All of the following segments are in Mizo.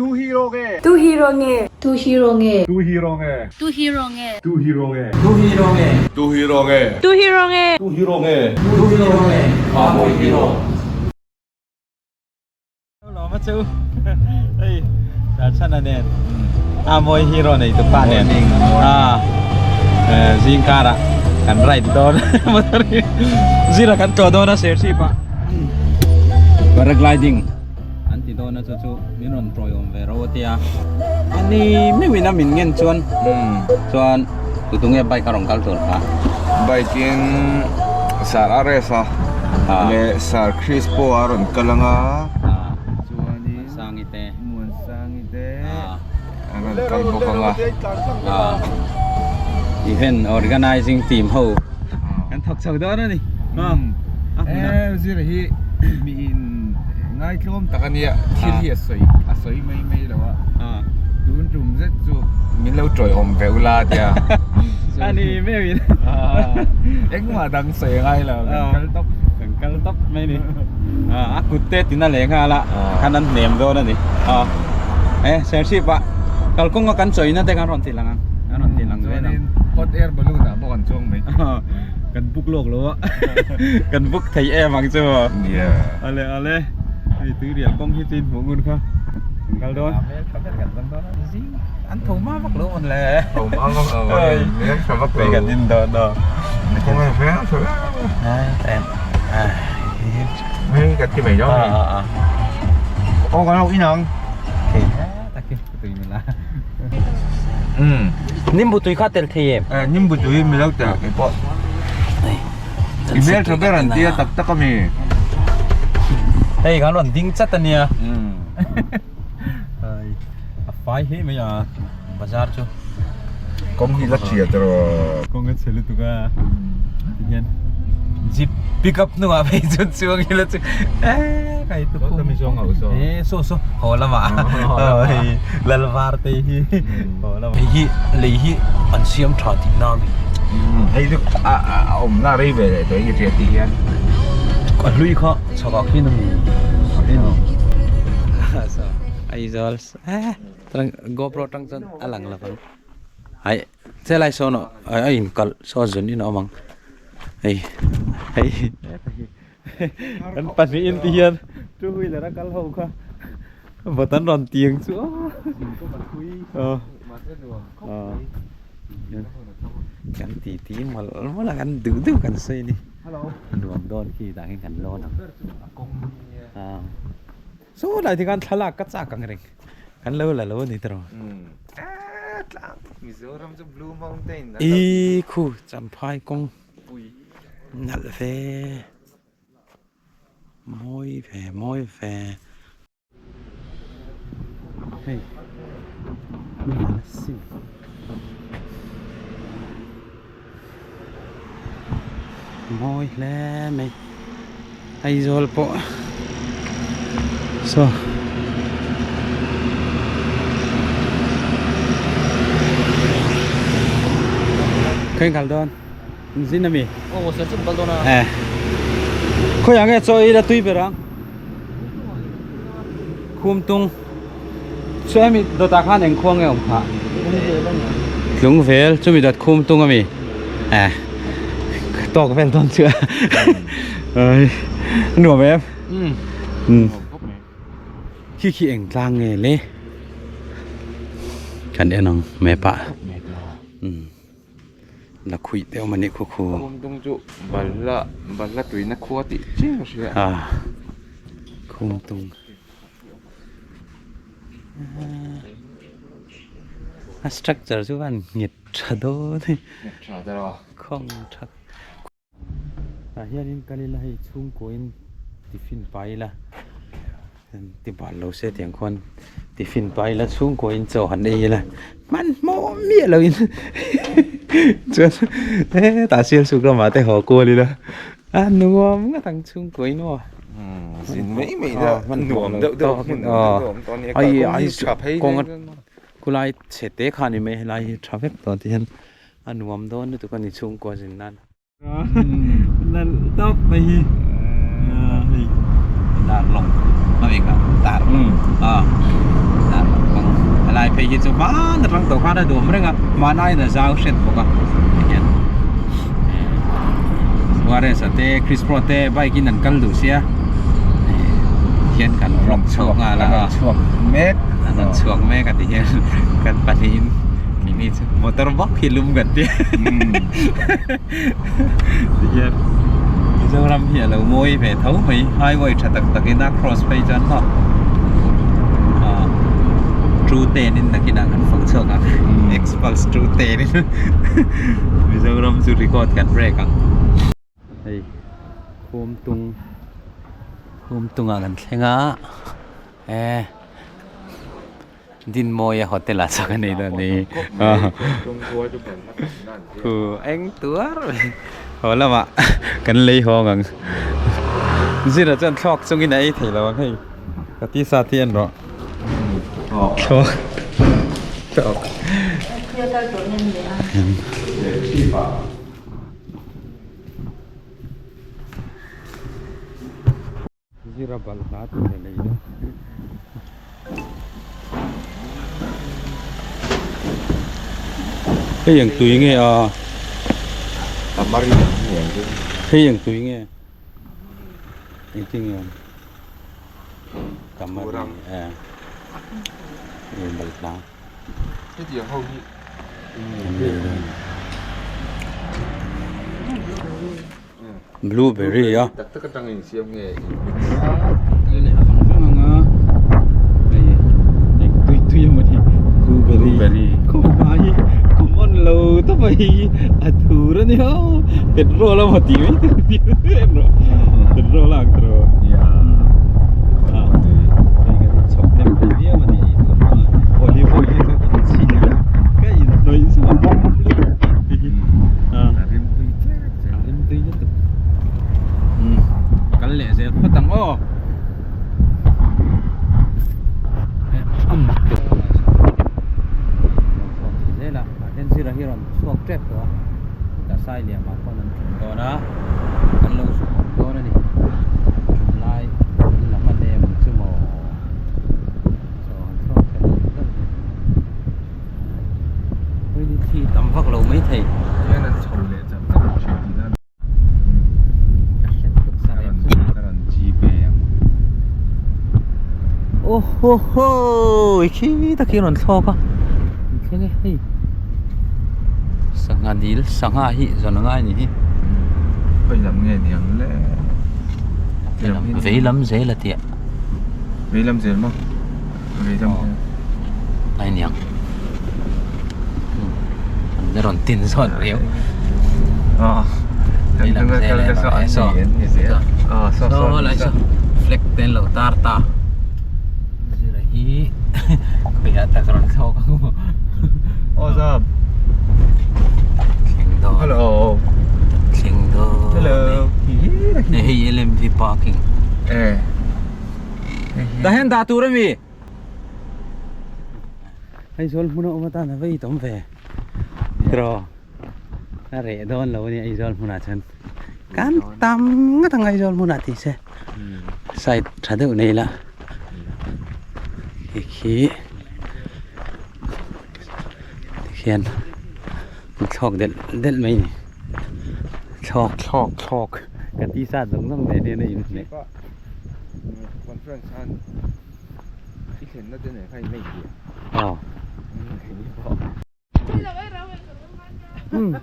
Tu hero nge? Tu hero nge? Tu hero nge? Tu hero nge? Tu hero nge? Tu hero nge? Tu hero nge? Tu hero nge? Tu hero nge? Tu hero nge? Tu hero nge? Mawi hero. Lawm a chu hei Darchana nen a mawi hero nei tu pa nen a zing kar ah kan ride dawn motor hi zira kan tlawh dawn a serchhip ah paragliding an ti dawn a chu chu min rawn tawiawm ve ro a tia ani meuhin a min ngen chuan chuan tutunge bike a rawn kal tur kha bike in sir a rest a leh sir Chris pawh a rawn kal ang a chuanin Sangi te Muansangi te an rawn kal bawk ang a event organizing team ho kan thawk chho dawn a ni e zira hi miin ngaitlawm tak a nia thil hi a sawi a sawi mai mai lo a tun tum zet chu min lo tawiawm ve ula tia a ni meuhin engmah dang sawi a ngai lo kan kal tawp kan kal tawp mai ni a kut te tina leh nghal a khan an hnem dawn a ni e serchhip ah kalkawng a kan chawina te kan rawn ti lang ang an rawn ti lang vel ang hot air balloon ah pawh kan chuang mai kan book lawk lo a kan book thei em ang chu nia ale ale hei tui rial kawng hi chu in hmuh ngun kha kan kal dawn an tho ma vak lo mawn le tho ma vak lo hmel tha vak lo kan in dawn aw kawng hmel tha em hei kan ti mai dawn a aw kan ho inang takin tui mila nimbu tui kha tel thei em eh nimbu tui mi lo tel kei pawh i hmel tha ber an tia tak tak ami hei kan rawn ding chat ania a fai hle mai a bazar chu kawng hi la chhia tawh kawng a chhe lutuk a tihian jeep pickup hnungah phei chuan chuang ila chu eee kai tu khum e saw saw haw lamah hei lalvar te hi haw lamah hei hi lei hi an siam tha tih na ami hei chu a awmna rei ve leh tawh hi hriat tih hian a hlui kha chhakah khian ami Aizawl GoPro atang chuan a lang lo ang ai chelai sawn a in kalh saw zun in a awm ang hei hei kan pahnih in ti hian two wheeler a kal ho kha vawt an rawn tiang chu aw kan ti ti mawlh mawlh a kan duh duh kan sawi a ni nuam dawn khi tah hian kan lawn ang Saw lai te khan thlalak ka chak ang reng kan lo la lo a ni tawh Mizoram chu Blue Mountain I khu champhai kawng nalh ve mawi ve mawi ve hei mawi hle mai Aizawl pawh saw khawi kal dawn in zin ami eh khawiah nge chaw ei la tui ber ang khum tung chuan hemi dawtah khan eng khua nge awm phah tlung vel chumi dawt khum tung ami eh tawk vel dawn chu a nuam em um khi khi eng tlang nge le kan en ang map ah um la khuih te awm a nih khu khu khum tung chu balhla balhla tuina khua tih chiang a hria a khum tung. A structure chu an nghet tha dawn a ni nghet tha ta lo khawng tha tah hianin kal ila hei chhungkuain tiffin pai ila ti bal lo se tiang khuan tiffin pai ila chhungkuain chaw han ei ila hmanhmawh miah loin chuan hetah sialsuk lamah te haw kual ila a nuam ngawt ang chhungkuain maw. Zin mai mai na nuam deuh deuh hmun deuh deuh awm tawh a nia kalkawng hi tha phei kawnga khulai chhe te kha ni mai helai hi tha vek tawh ti hian a nuam dawn lutuk a ni chhungkua zin nan nalh tawp mai hi hei dar lawng a vek a dar lawng a dar lawng. phei hi chu hman atang tawh khan a duam reng a, hman aiin a zau hret bawk a tihian Suarez a te Chris Pro te bike in an kal duh sia tihian kan vlog chhuak nghal a An rawn chhuak mek an rawn chhuak mek a tihian kan pahnihin keini chu motor bawk hi lum kan tia tihian Mizoram hi a lo mawi ve tho mai highway tha tak tak in a cross phei chuan maw ah two ten in nakinah kan fang chhuak ang xpulse two ten in Mizoram chu record kan break ang hei khumtung khumtungah kan thleng a e. Dinmawia hotel ah chuan a nei dawn a ni khu eng tuar mai haw lamah kan lei hawng ang zira chuan thluak chungin a ei thei lo ang hei ka tisa te en rawh thluak thluak. Zira balhla tur a lei dawn. Hei ang tui nge a? Hei ang tui nge? Engtin nge awm? Tamari e hei balhla. Hetiang ho hi an lei dawn. Blueberry a. Tak tak atang in siam nge in mix. Kal leh a vang vang anga hei eng tui tui emaw ni blueberry khawhma hi common lo ta mai a thur a nia petrol emaw tih mai tur tih em rawh petrol a ang tawh hei kan inchhawp hnem thei viau a ni ei tur pawh olive oil hi chu inchhin ila ka inhnawih chu a bawm lutuk tih hi a rimtui tlem. A rimtui lutuk umm kal leh zel phawt ang aw a mak tawh zel a tah hian zira hi a rawn chhuak tep tawh a chutah sai liam ah khawn an tum dawn a an lo zuk awm dawn a ni tum lai an la hman em ang chu maw chaw han thlawk thei deuh deuh hi. Hei khi tam vak lo mai thei. Hian an chho leh chak chak thin tihna a ni. Ka hret tuk sa reng chu. Ka rawn gpay ang. Aw ho ho khi tak hi a rawn thlawk a. An thleng e hei. Sangha dil sangha hi zawn a ngai a ni hi. Khawi lam nge niang le. Vei lam zel a tia. Vei lam zel maw? Vei lam zel. Ai niang. An rawn tin zawt riau. Ah. Vei lam zel e rawn e saw. Ah saw saw lai saw. Flag te an lo tar ta. Zira hi khawiah tak rawn thlawk ang maw. Aw zap. Thleng dawn. Hello. Thleng dawn. Hello. Hei LMV parking. Eh. Tah hian dah tur ami? Aizawl hmun a awm atan a vei tawm ve. Tiraw a reh dawn lo a ni Aizawl hmunah chuan kan tam ngawt ang Aizawl hmunah tih se side tha deuh nei ila hei khi tikhian an thlawk delh delh mai a ni thlawk thlawk thlawk ka tisa zawng zawng nen hian a inhmeh. Conference khan i thlenna te nen khan in nei tih Aw.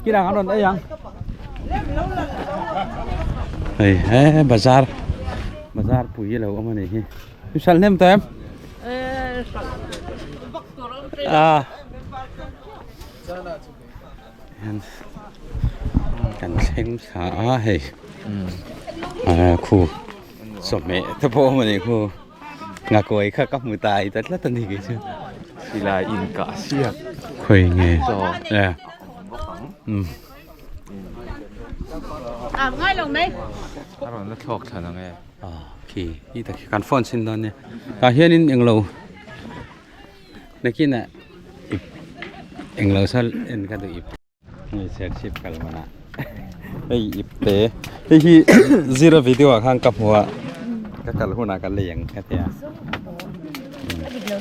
Kirang an rawn ei ang. Hei he bazar bazar pui a lo awm a nih hi. I hralh hnem tawh em? Ah. Kan thleng thla a hei khu chawhmeh te pawh a awm a nih khu ngakawi kha ka hmu ta i ta tlat a ni kei chu silai in kah siak khawi nge e a rawn la thlawk thlan ang e khi hi tak hi kan phone chhin dawn nia tah hianin englo Nakinah ip englo saw en kha duh ip hei serchhip kal manah hei ip te hei hi zira video ah khan ka hmu a ka kal hunah ka lei ang ka tia.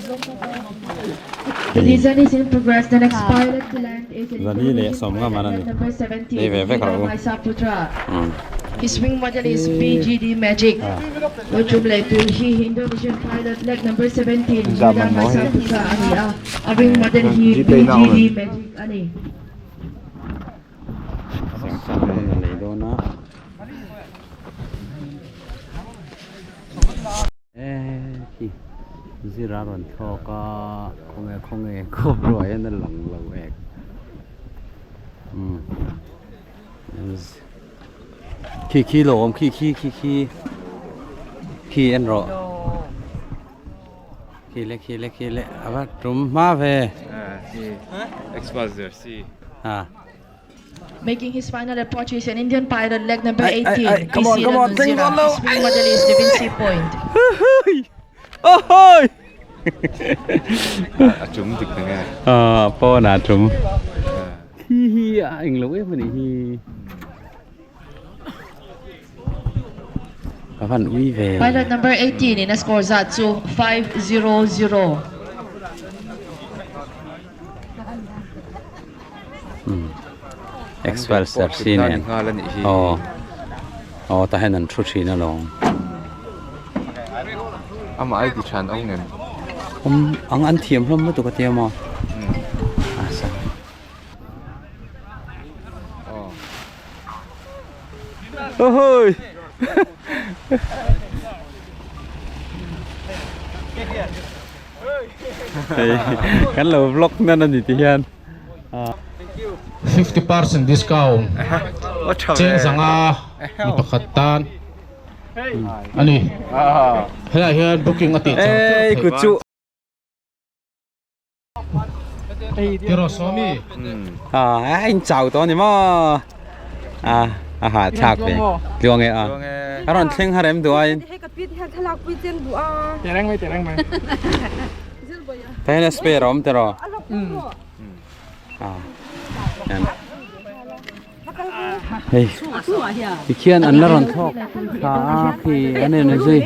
The descent is in progress. The next pilot to land is an Zani leh Indonesian sawm nga man pilot a ni. number 17, Ei ve vek Yuda rawh u. Maisa Putra. His wing model is PGD Magic. Lo tum leh tur hi Indonesian pilot leg number 17, Yuda Maisa Putra a ni a. A wing model hi PGD Magic a ni. Lei dawn a. Khi zira rawn thlawk a khawnge khawnge khawp ruai hian a lang lo ek umm khi khi lo awm khi khi khi khi khi en rawh khi le khi le khi le a va tum hma ve a. Making his final approach is an Indian pilot leg number Ay, ay, 18, ay, come on, PC come on, Ranunzira. tling on low. His wing model is Da Vinci Point. Ôi! A chung dik na nge. Ờ, po na chung. Hi hi a eng lo em ani hi. Ka van ui ve. Pilot number 18 in a score zat chu 5-0-0. Exfal ser si nen aw aw tah hian an thu thin alawm amah ai ti than awng nen awm ang an thiam hlawm lutuk a tia maw a sa aw Kan lo vlog nan a ni ti hian. 50% discount cheng zanga mi pakhat tan a ni. Helaiah hian booking a tih chang chang theih. Tiraw Sawmi. A in chau tawh a ni maw? A a hah thlak ve. Tluang e a. A rawn thleng har em duh aiin. Tah hian a spare a awm tiraw? A hian. Hei tikhian an la rawn thlawk thla a khi an en zui.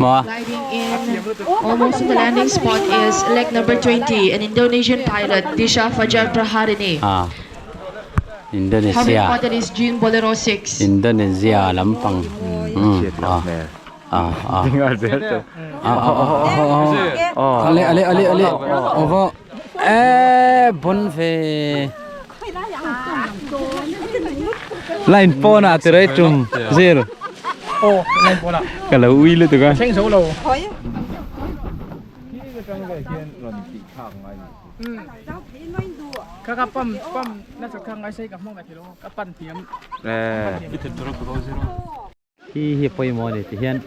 Maw a Indonesia Indonesia lampang a. Ah ah. Ah ah ah. Ale ale ale ale. Ovo. Eh bon ve. Line pon ah ti rei tum zir. Oh, line pon ah. Ka lo ui lutuk a. Thleng zo lo. Ka ka pam pam na chak kha ngai sei ka hmang mai thei lo ka pan thiam. Eh. Hi hi pawimawh a ni ti hian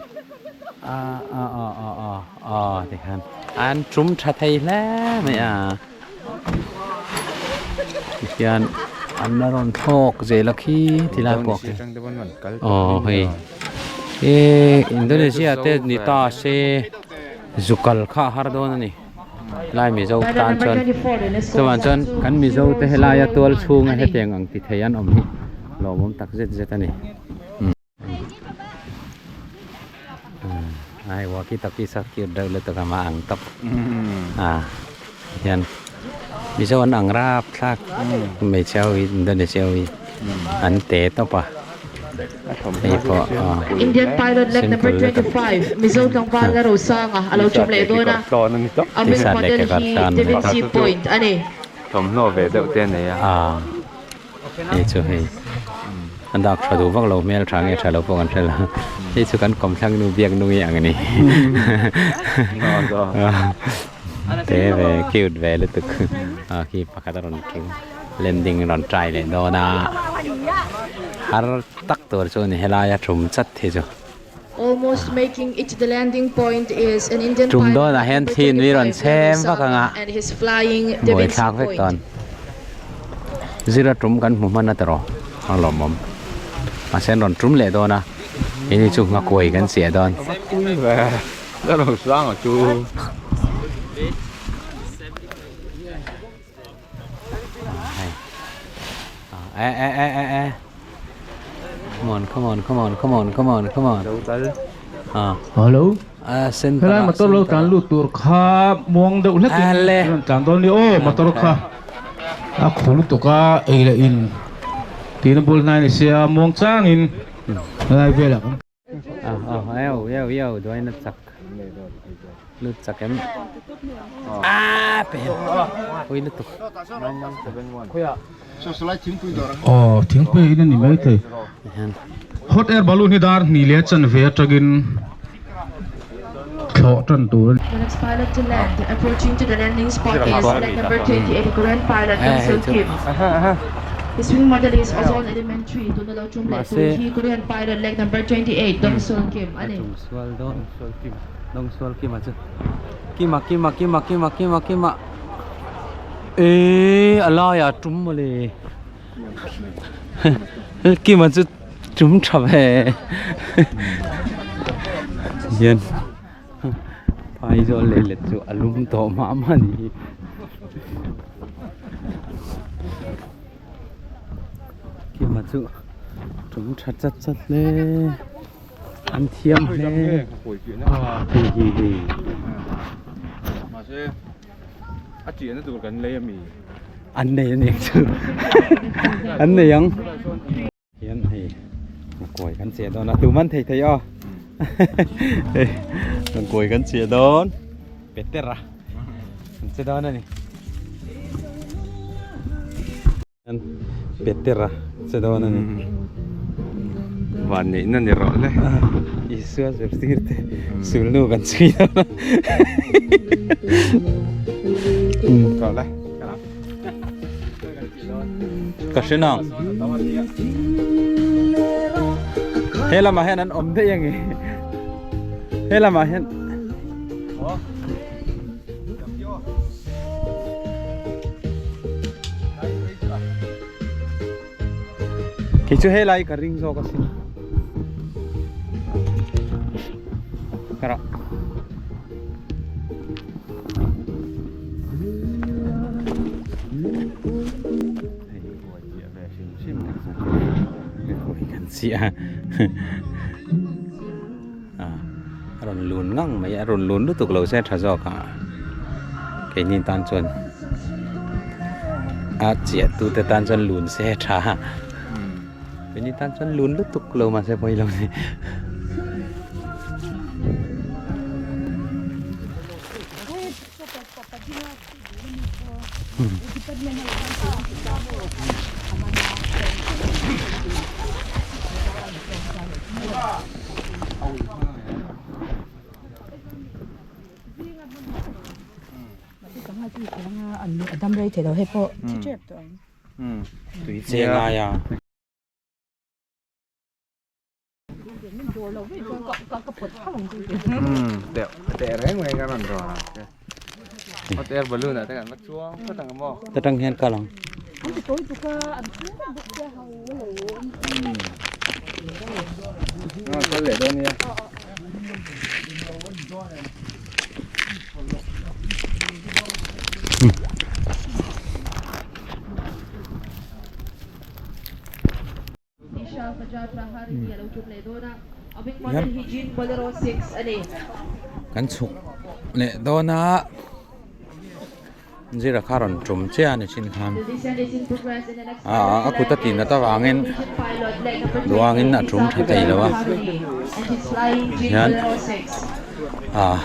a a a a a a ti khan an tum tha thei hle mai a ti hian an la rawn thlawk zel a khi ti lai pawh khi aw hei eh Indonesia te ni ta se zu kal kha a har dawn a ni lai Mizo tan chuan chuvang chuan kan Mizo te helaia tual chhunga hetiang ang ti thei an awm hi lawmawm tak zet zet a ni. Ai walkie talkie sa cute deuh lutuk a mah ang tawp a hian Mizo an ang rap thlak hmeichhe ho hi Indonesia ho hi an te tawp a hei pawh Indian pilot leg number simple lutuk 25 Mizo tlangval la Rosanga a lo tum leh dawn a a wing T-shirt leh model kekawr hi tlan Da Vinci Point a ni. Thawmhnaw ve deuh te a nei a. Hei chu hei a dak tha duh vak lo hmel tha nge tha lo pawh kan hre lo hei chu kan kawmthlang nu biak nung i ang a ni te ve cute ve lutuk a khi pakhat a rawn ṭum landing rawn try leh dawn a har tak tur chu a ni helaia ṭum chat hi chu. Almost making it to the landing point is an Indian Ṭum pilot dawnah hian number thin mi rawn 25 chhem vak Lalo ang a, Sanga and his flying Da buai Vinci thlak vek Point. dawn. Zira ṭum kan hmu hman a tiraw a lawmawm. Mahse an rawn ṭum leh dawn a, keini chu nghakuai kan chiah dawn. Lalo Sanga chu. Eh eh eh eh eh. Come on, come on, come on, come on, come on, come on. Ah. Hello. Ah, center. Helai motor lo tlan lut tur kha muang deuh hlek in rawn tlan dawn ni aw motor kha a khu lutuk a ei leh in tiin a bul hnai ni sia muang chang in helai velah kan Ah ah eu eu eu duai na chak lut chak em ah pe ui lutuk Aw thingpui in a ni mai thei hot air balloon hi dar hnih leh a chanve atangin thlawh tan tur a ni. The next pilot to land approaching to the landing spot is leg number 28 Korean pilot Dong Sul Kim. His wing model is Ozone Elementary tuna lo tum leh tur hi Korean pilot leg number 28 Dong Sul Kim a ni. Sual dawn Dong Sual Kim a chu Kima Kima Kima Kima Kima Kima Eee a laiah tum mawle Kima chu tum tha ve hian phaizawl leh let chu a lum tawh mah mah a ni hi Kima chu tum tha chat chat hle an thiam hle hei hi hei. A chiahna tur kan lei ami? An nei a ni ang chu. An nei ang. Hian hei kawi kan chiah dawn a tuman thei thei aw. Hei kawi kan chiah dawn. Petera kan che dawn a ni. Petera che dawn a ni. Van neihna ni rawh le. Isua zirtir te sulnu kan chhui dawn a. Rawh le. Ka hre nang. He lamah hian an awm daih ange. He lamah hian. Kei chu helai ka ring zawk asin Kara Kan chiah a rawn lun ngang mai a rawn lun lutuk lo se tha zawk a keini tan chuan a chiah tu te tan chuan lun se tha keini tan chuan lun lutuk lo mahse pawi lo ni. Tui che ngai a. Ta tang hian kal ang. Kan chhuk leh dawn a zira kha rawn tum chiah a ni thin khan ah a kut a tih nat avangin duangin a tum tha thei lo a hian ah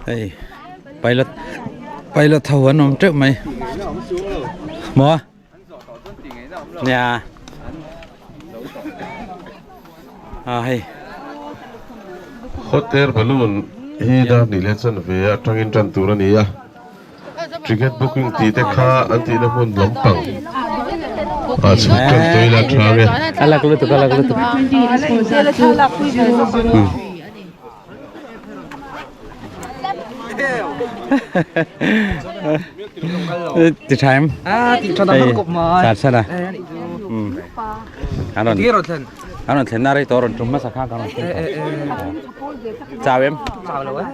hei. Pilot pilot ho an awm teuh mai maw nia a hei Hot air balloon hi dar ni leh chanve atangin tan tur a ni a ticket booking tih te kha an tihna hmun lampang ah chhuk tan tawh ila tha nge. A lak lutuk a lak lutuk. Ti tha em? À, ti tha dang kop mai. Sat sat a. Kan rawn kan rawn thlen na rei tawh rawn tum hmasa kha kan rawn thlen tawh. Chau em? Chau lo e.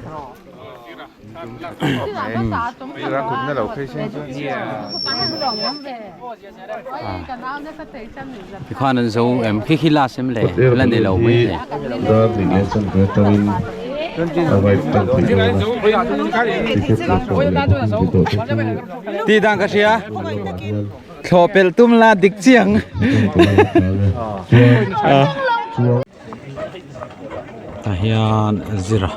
Tikhuan an zo em khi khi last em le la nei lo mai thei. Dar hnih leh chanve atangin a arrive tan theih dawn a, ticket lo pawh leh booking ti tawh te chu Tih dan ka hria hmun lamah hian thlawh pelh tum la dik chiang. tan palai a tlang e chuan chuan. Tah hian zira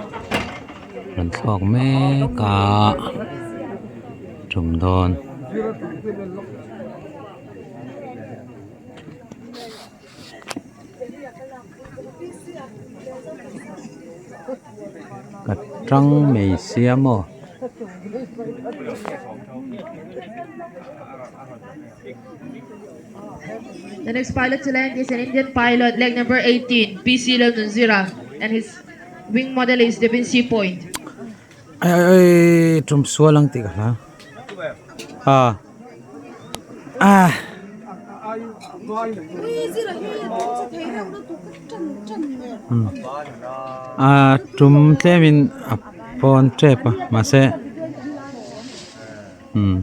rawn thlawk mek a tum dawn. Ka tang mai sia maw. The next pilot to land is an Indian pilot, leg number 18, PC Lalnunzira, and his wing model is Da Vinci Point. Ai ai ai tum sual ang tih ka hla a ah a tum tlemin a pawn tep a mahse umm.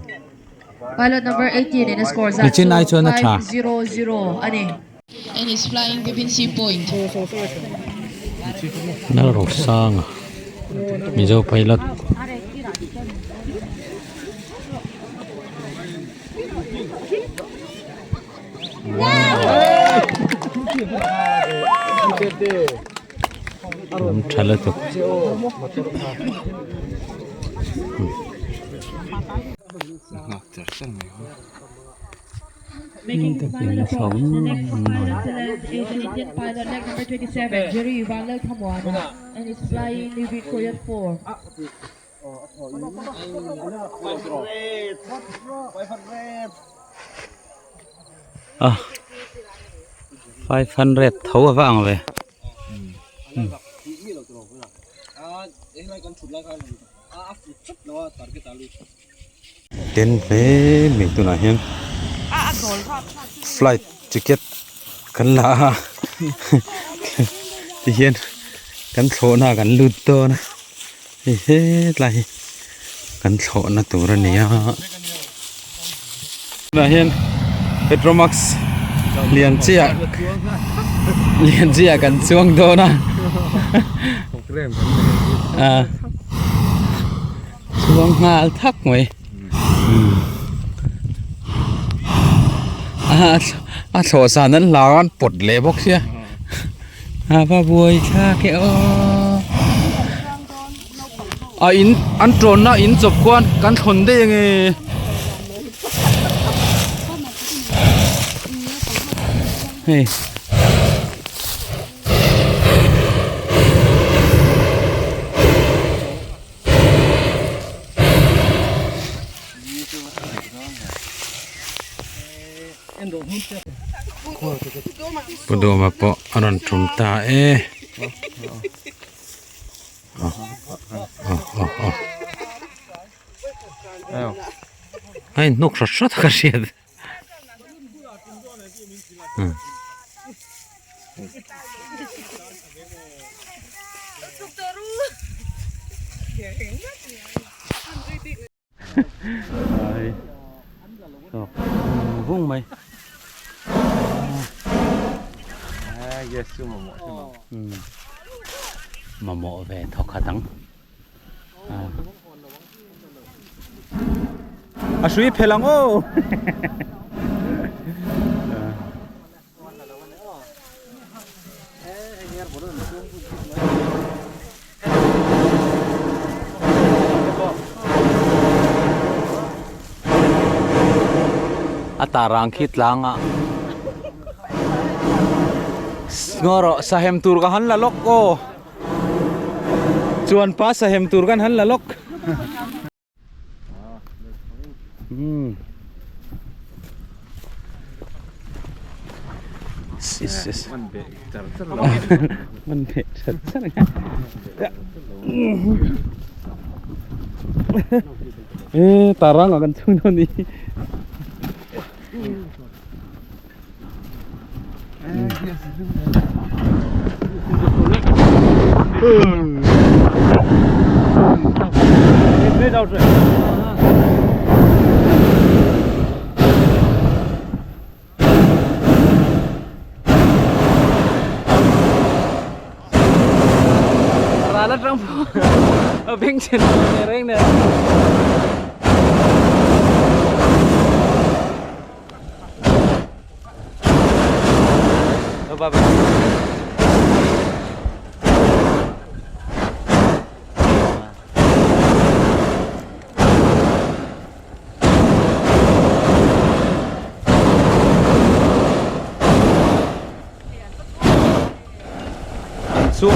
Pilot number 18 in a score zat Nichin ai chuan a tha. 500 a ni. And is flying Da Vinci Point. Lalrosanga Mizo pilot. Lam tha lutuk. Making the final approach, the next pilot to land is an Indian pilot, leg number 27, Jerry Vanlal Thamwana, and is flying Livi Koyat 4. A 500 tho a va ang ve. Ten hle mai tunah hian flight ticket kan la a tihian kan thlawhna ah kan lut dawn a hei hetlai hi kan thlawhna tur a ni a tunah hian petromax lian chiah lian chiah kan chuang dawn a Chuang nghal thak mai a thlawh san an hlau a an pawt leh bawk sia a va buai thlak e aw a in an tawnna in chawp khuan kan thlawn daih ange hei. Pu Dawma pawh a rawn tum ta e a inhnuk hrat hrat a ka hriat. Vung mai mamawh ve thawk khat ang. A hrui phel ang aw. A tarang khi tlang a ngaw rawh sahem tur ka han la lawk aw. Chuan pa sahem tur kan han la lawk. Hmm. Yes, yes. Man be char char lo. Man be char char. Eh, tarang akan chung no ni. Ral atang pawh a bengchhen reng nen. Chu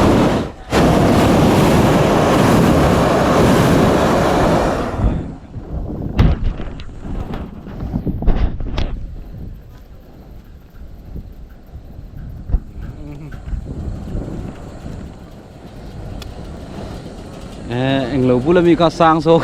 englo bula mi kha sang zawk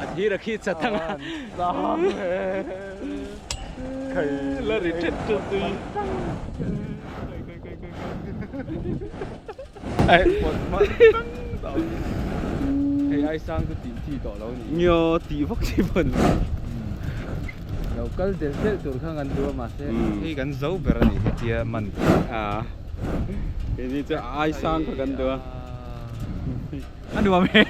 A thir a khi chat ang a. La ri ṭhet ṭhet tui. Hei ai sang chu tih chi tawh lo ni. Ngiaw tih vak chi pawh ni lo. Lo kal del del tur kha kan duh a mahse hei kan zo ber a nih hi tia man. A keini chu ai sang kha kan duh a. A nuam em.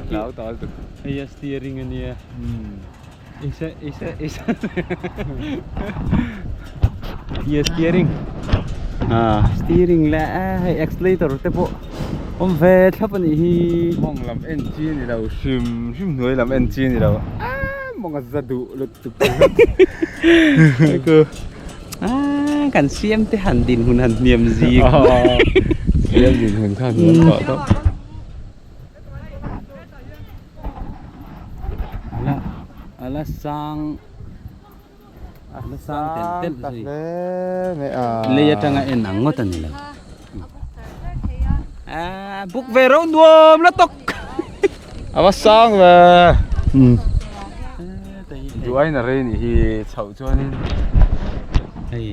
Hlau tawh lutuk. Hei a steering a nia. Isa isa isa. Hei a steering. Ah steering leh hei accelerator te pawh awm ve thlap a nih hi. Mawng lam en chi a ni lo hrim hrim hnuai lam en chi a ni lo. Ah mawng a za duh lutuk. Ah kan siam te han din hun han hniam zing. Siam din hun kha hniam tawh tawp. Ala ala sang ala sang tel tel zui. Lei atanga en ang ngawt a ni lo. Ah buk ve ro nuam la tawk. A va sang ve. Duai na rei nih hi chhoh chuanin hei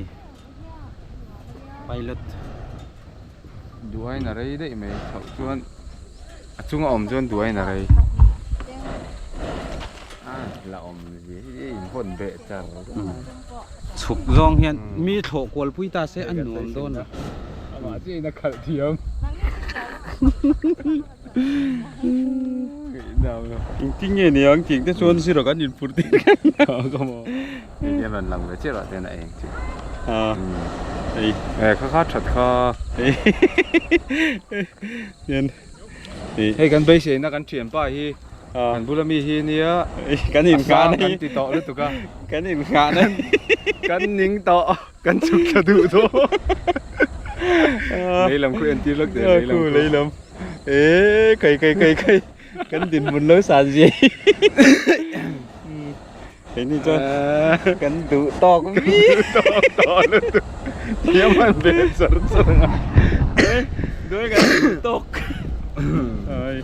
pilot duai na rei daih mai chhoh chuan a chunga awm chuan duai na rei a la awm zia hi in hawn beh char chhuk zawng hian mi thlawh kual pui ta se a nuam dawn a amah chiah in a khalh thiam. Engtin nge ni ang tih te chuan zira kan inphur tir Hei hian rawn lang ve chiah lah ten a eng chu. Hei. Eh kha kha that kha. Hian. Hei kan beiseina kan thian pa hi kan bula mi hi nia kan inngah na kan ti tawh lutuk a. Kan inngah na kan ning tawh kan chhuk thla duh tawh. Lei lam khu entir lawk teh lei lam khu. Lei lam. Eee kai kai kai kai kan dinhmun lo san zia hi keini chuan kan duh tawk viau tawk tawh lutuk thiam an ve char char ang a duai kan duh tawk ai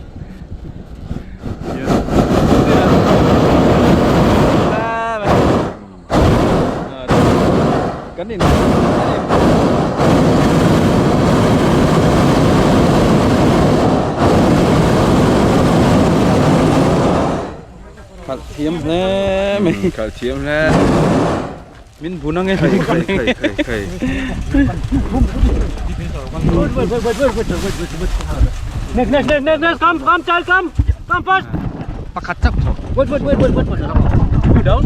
kan in khalh thiam hle mai khalh thiam hle min bun ange khai khai khai khai khai Next next next next next come come child come come first pakhat chauh tawh wait wait wait wait wait go down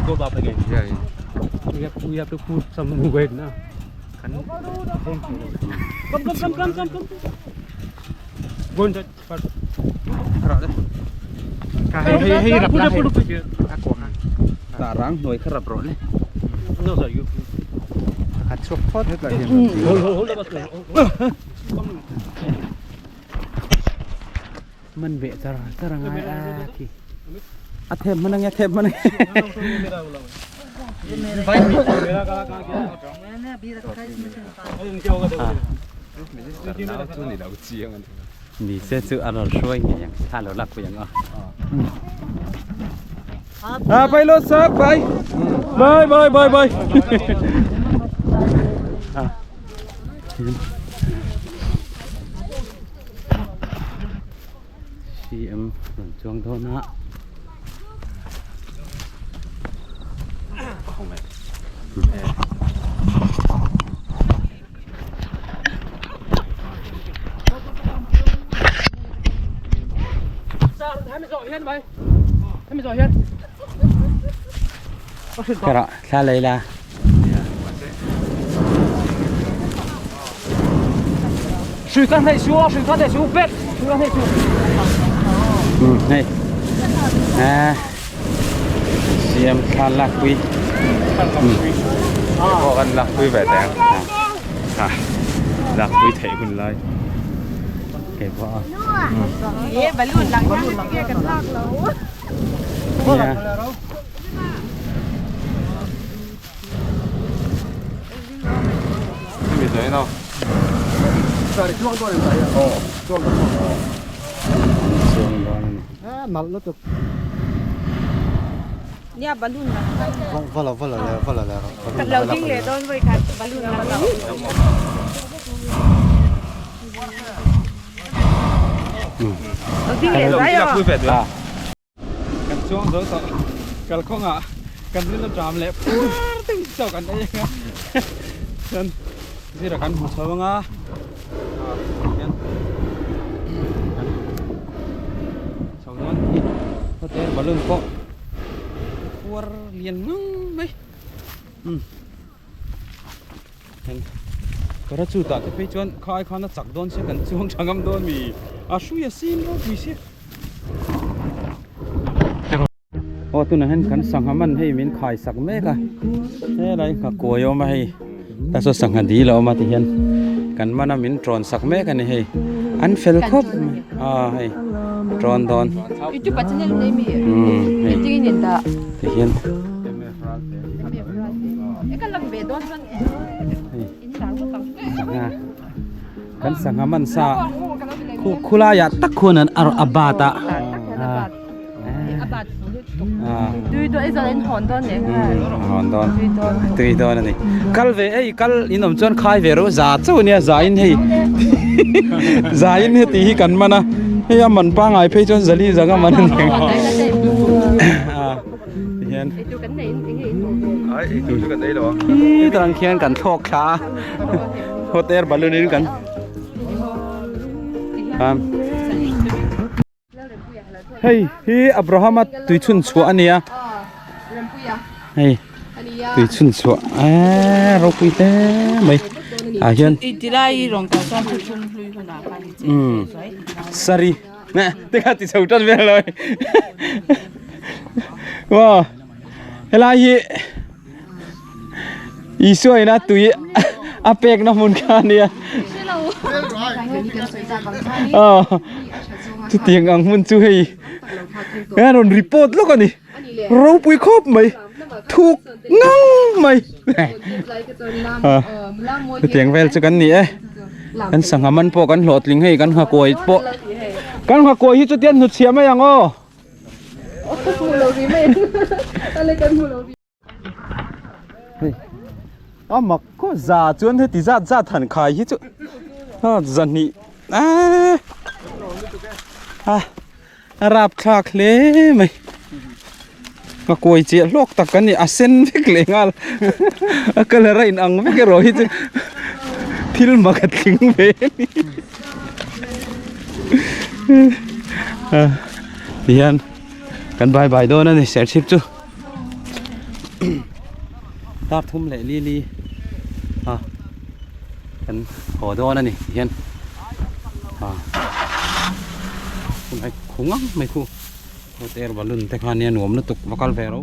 go up again yeah we have to put some weight na. Kan veng thei lo. Come come come come come come. Go inside. Ra le. Ka hei hei hei rap la hei. Ta rang hnuai kha rap rawh le. No sir you. Khat chhuak phawt hetah hian Hold hold hold the bus. Man ve char char angai a khi. A them man ange them man ange. Ni se chu a rawn hruai ngei ang thla lo lak pui ang aw. Ah pilot sir bye. Bye bye bye bye. Ah. CM rawn chuang dawn a. Kara thla lei la. Hei. À. Siam thla lak pui. Pawh kan lak pui ve teh ang. Ha. Lak pui theih hun lai. Kei pawh a. Nia. Hemi zawh in aw. Chuang dawn a ni. Nia balloon la. Kan lo ding leh dawn vawi khat balloon la lo. Lo ding leh zai aw. Kan chuang zo tawh kalkawngah kan rin a tram leh pur deuh chauh kan ei anga chuan zira kan hmu chho anga hian kan chho dawn hi hawte balloon pawh khuar lian ngang mai umm parachute ah te phei chuan khai khan a chak dawn sia kan chuang tha ngam dawn mi a hrui a sin ropui sia. Aw tunah hian kan sangha man hei min khai sak mek a helai nghakuai a awm a hei ta saw sangha dil a awm a ti hian kan man a min tawn sak mek a ni hei an fel khawp mai a hei tawn dawn youtube ah channel nei mi umm hei engtin in dah ti hian hei kan sangha man sa khu khulaiah tak khuan an a bat a. Hawn dawn tui dawn a ni kal ve ei kal in awm chuan khai ve rawh za chauh ania za in hei za in heti hi kan man a hei a man pangai phei chuan zali zanga man a ni tihian khi tarang khian kan thlawk thla a hot air balloon in kan Hei hi Abrahama tui chhun chhuah a nia hei tui chhun chhuah eee ropui hle mai ah hian umm saree te kha ti chho tan vel lo wow helai hi Isua ina tui a pek na hmun kha ania aw chutiang ang hmun chu hei a rawn report lawk ani ropui khawp mai thuk ngang mai chutiang vel chu kan ni e kan sangha man pawh kan hlawhtling hei kan nghakuai pawh kan nghakuai hi chutiang hnutchhiah mai ang aw. A mak khaw za chuan heti zat zat han khai hi chu a zahnih eee a a rapthlak hle mai ka kawi chiah hlawk tak a ni a sen vek leh nghal a colour a inang vek erawh hi chu thil mak a tling ve a ni tihian kan bye bye dawn a ni serchhip chu. Dar thum leh li li a. Kan haw dawn a ni ti hian ah tunlai khu ngang mai khu hot air balloon te kha nia nuam lutuk va kal ve ro.